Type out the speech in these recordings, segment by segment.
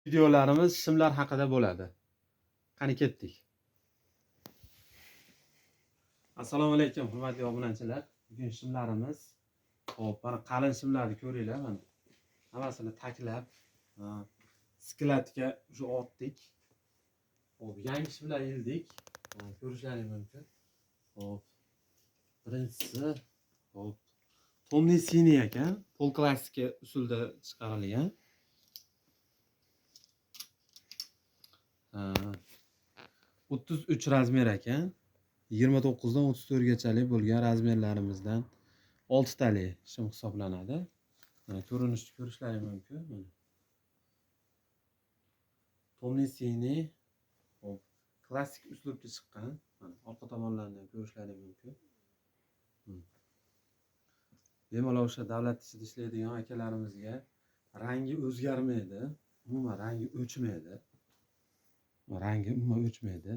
Videolarimiz shimlar haqida bo'ladi. Qani ketdik. Assalomu alaykum hurmatli obunachilar. Bugun shimlarimiz, hop, mana qalin shimlarni ko'ringlar mana. Hammasini taklab, skladga o'sha otdik. Hop, yangi shimlar ildik. Ko'rishlaring mumkin. Hop. Birinchisi, hop, Tomni siniy ekan, pol klassika usulda chiqarilgan. 33 razmer ekan. 29 dan 34 gachalik bo'lgan razmerlarimizdan 6 tali shim hisoblanadi. Mana ko'rinishni ko'rishlaring mumkin. Mana. Tomni siniy, hop, klassik uslubda chiqqan. Mana orqa tomonlarini ham ko'rishlaring mumkin. Bemalol o'sha davlat ishida ishlaydigan akalarimizga rangi o'zgarmaydi, umuman rangi o'chmaydi. Rangi umuman o'chmaydi.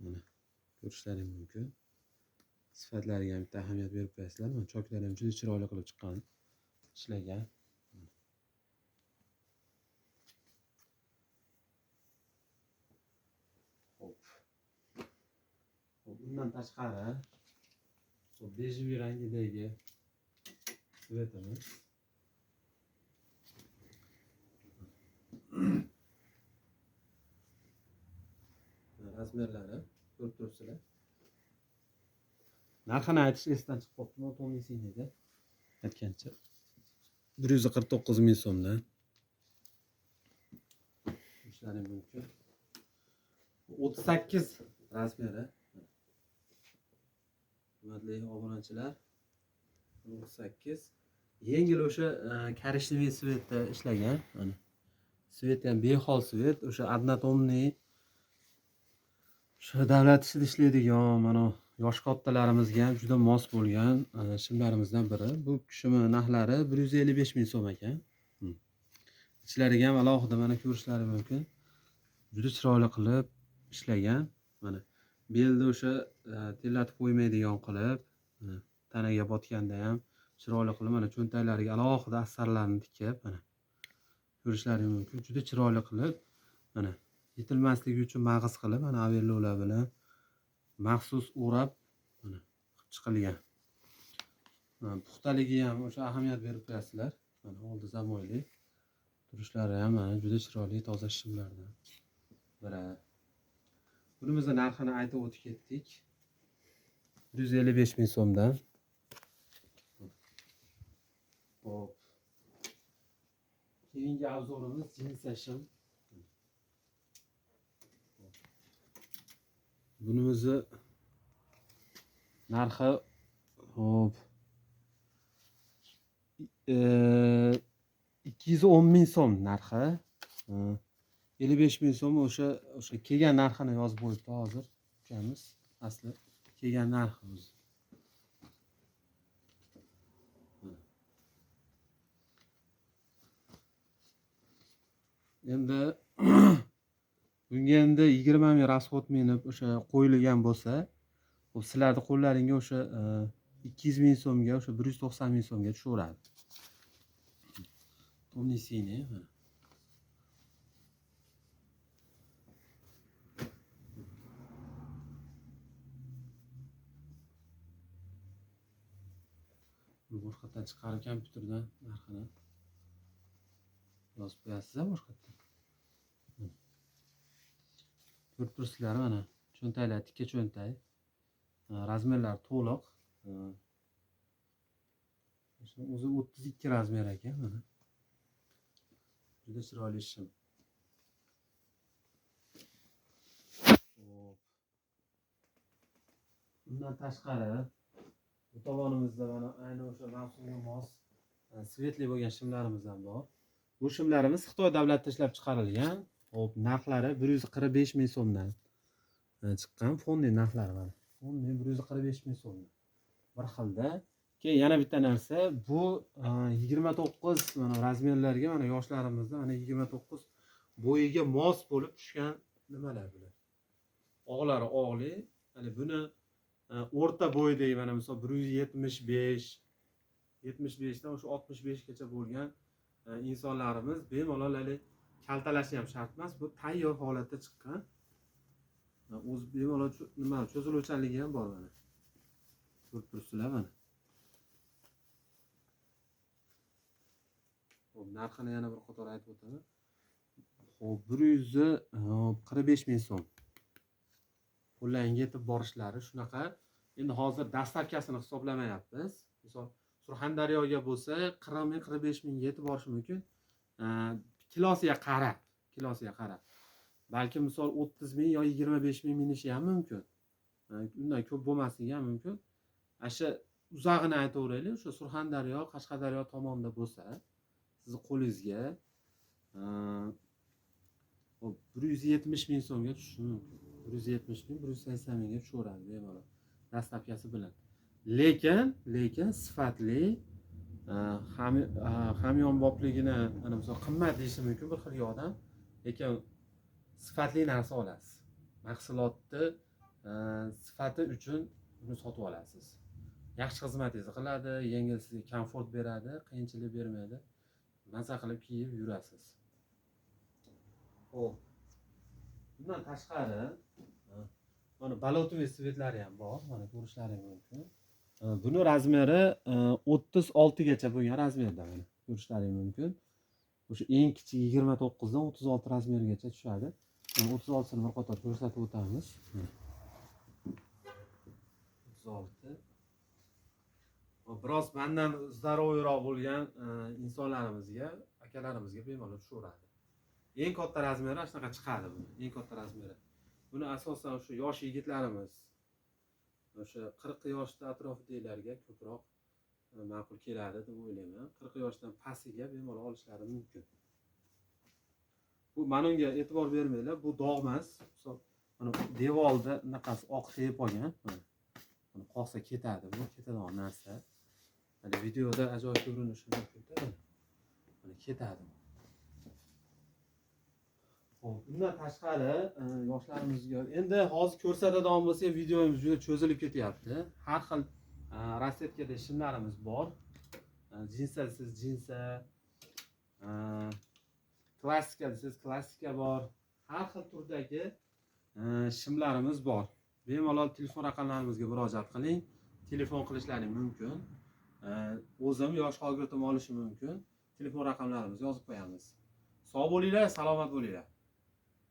Mana ko'rishlaring mumkin. Sifatlariga ham bitta ahamiyat berib qo'yasizlar. Mana choklari ham juda chiroyli qilib chiqqan, ishlagan. Hop. Hop, undan tashqari bu bejiviy rangidagi svetimiz. Razmerlari ko'rib turibsizlar. Narxini aytish esdan chiqib qolibdi, Tomni siniyda. Aytgancha 149 ming so'mdan. Ko'rishlaring mumkin. 38 razmeri. Hurmatli obunachilar, 38 yengil o'sha korичневый svetda ishlagan. Mana svet ham behol svet, o'sha однотонный o'sha davlat ishida ishlaydigan mana yosh kattalarimizga ham juda mos bo'lgan shimlarimizdan biri. Bu shimi narxlari 155 ming so'm ekan. Ichlariga ham alohida mana ko'rishlari mumkin. Juda chiroyli qilib ishlagan. Mana belda o'sha tellatib qo'ymaydigan qilib, tanaga botganda ham chiroyli qilib, mana cho'ntaklariga alohida asarlarni tikib, mana ko'rishlari mumkin. Juda chiroyli qilib, mana yetilmasligi uchun mag'iz qilib, mana averlovlar bilan maxsus o'rab, mana qilib chiqilgan. Puxtaligi ham o'sha ahamiyat berib qo'yasizlar. Mana oldi zamoyli turishlari ham mana juda chiroyli toza shimlardan biri. Bunimizni narxini aytib o'tib ketdik. 155 ming so'mdan. Hop. Keyingi avzorimiz jinsa shim. Bunimizni narxi, hop, 210 ming so'm narxi. 55 ming so'm o'sha kelgan narxini yozib qo'yibdi hozir ukamiz. Asli kelgan narxi o'zi. Endi bunga endi 20 ming rasxod minib o'sha qo'yilgan bo'lsa, u sizlarning qo'llaringga o'sha 200 ming so'mga, o'sha 190 ming so'mga tushaveradi. Tomni sini, mana. Boshqatdan chiqarib kompyuterdan narxini yozib qo'yasiz, boshqatdan. Ko'rib turibsizlar, mana cho'ntaklar tikka cho'ntak. Razmerlar to'liq. O'zi 32 razmer ekan, mana. Juda chiroyli shim. Hop. Undan tashqari bu tomonimizda mana ayni o'sha mavsumga mos svetli bo'lgan shimlarimiz ham bor. Bu shimlarimiz Xitoy davlatida ishlab chiqarilgan. Hop, narxlari 145 ming so'mdan chiqqan. Fondning narxlari mana. Fondning 145 ming so'mdan. Bir xilda. Keyin yana bitta narsa, bu 29 mana razmerlarga, mana yoshlarimizda mana 29 bo'yiga mos bo'lib tushgan nimalar bular. Oqlari oqli, hali buni o'rta bo'ydagi mana misol 175, 75 dan o'sha 65 gacha bo'lgan insonlarimiz bemalol hali kaltalashi ham shart emas. Bu tayyor holatda chiqqan. O'zi bemalol nima cho'ziluvchanligi ham bor mana. Ko'rib turibsizlar mana. Xo'p, narxini yana bir qator aytib o'taman. Xo'p, 145 ming so'm. Qo'llariga yetib borishlari shunaqa. Endi hozir dastavkasini hisoblamayapmiz. Misol Surxondaryoga bo'lsa 40 ming, 45 mingga yetib borishi mumkin. Kilosiga qarab, kilosiga qarab. Balki misol 30 ming yo 25 ming minishi ham mumkin. Undan ko'p bo'lmasligi ham mumkin. Asha uzog'ini aytaveraylik, o'sha Surxondaryo, Qashqadaryo tomonda bo'lsa, sizni qo'lingizga 170 ming so'mga tushishi mumkin. 170 ming, 180 mingga tushaveradi bemalol dastavkasi bilan. Lekin sifatli, hamyonbopligini, mana misol qimmat deyishi mumkin bir xil odam, lekin sifatli narsa olasiz. Mahsulotni sifati uchun uni sotib olasiz. Yaxshi xizmatingizni qiladi, yengil sizga komfort beradi, qiyinchilik bermaydi. Maza qilib kiyib yurasiz. Xo'p. Bundan tashqari mana balotoviy svetlari ham bor, mana ko'rishlaring mumkin. Buni razmeri 36 gacha bo'lgan razmerda mana ko'rishlaring mumkin. O'sha eng kichik 29 dan 36 razmergacha tushadi. 36-sini bir qator ko'rsatib o'tamiz. 36. Biroz mendan zdarovyroq bo'lgan insonlarimizga, akalarimizga bemalol tushaveradi. Eng katta razmeri shunaqa chiqadi buni. Eng katta razmeri. Buni asosan o'sha yosh yigitlarimiz, o'sha 40 yoshda atrofidagilarga ko'proq ma'qul keladi deb o'ylayman. 40 yoshdan pastiga bemalol olishlari mumkin. Bu mana unga e'tibor bermanglar, bu dog' emas. Misol mana devorda bunaqasi oq tegib qolgan. Mana qoqsa ketadi, bu ketadigan narsa. Mana videoda ajoyib ko'rinishi mumkin-da. Mana ketadi. Xo'p, bundan tashqari yoshlarimizga endi hozir ko'rsatadigan bo'lsak, videomiz juda cho'zilib ketyapti. Har xil rassetkada shimlarimiz bor. Jinsa desiz jinsa, klassika desiz klassika bor. Har xil turdagi shimlarimiz bor. Bemalol telefon raqamlarimizga murojaat qiling. Telefon qilishlaring mumkin. O'zim yo shogirdim olishi mumkin. Telefon raqamlarimizni yozib qo'yamiz. Sog' bo'linglar, salomat bo'linglar.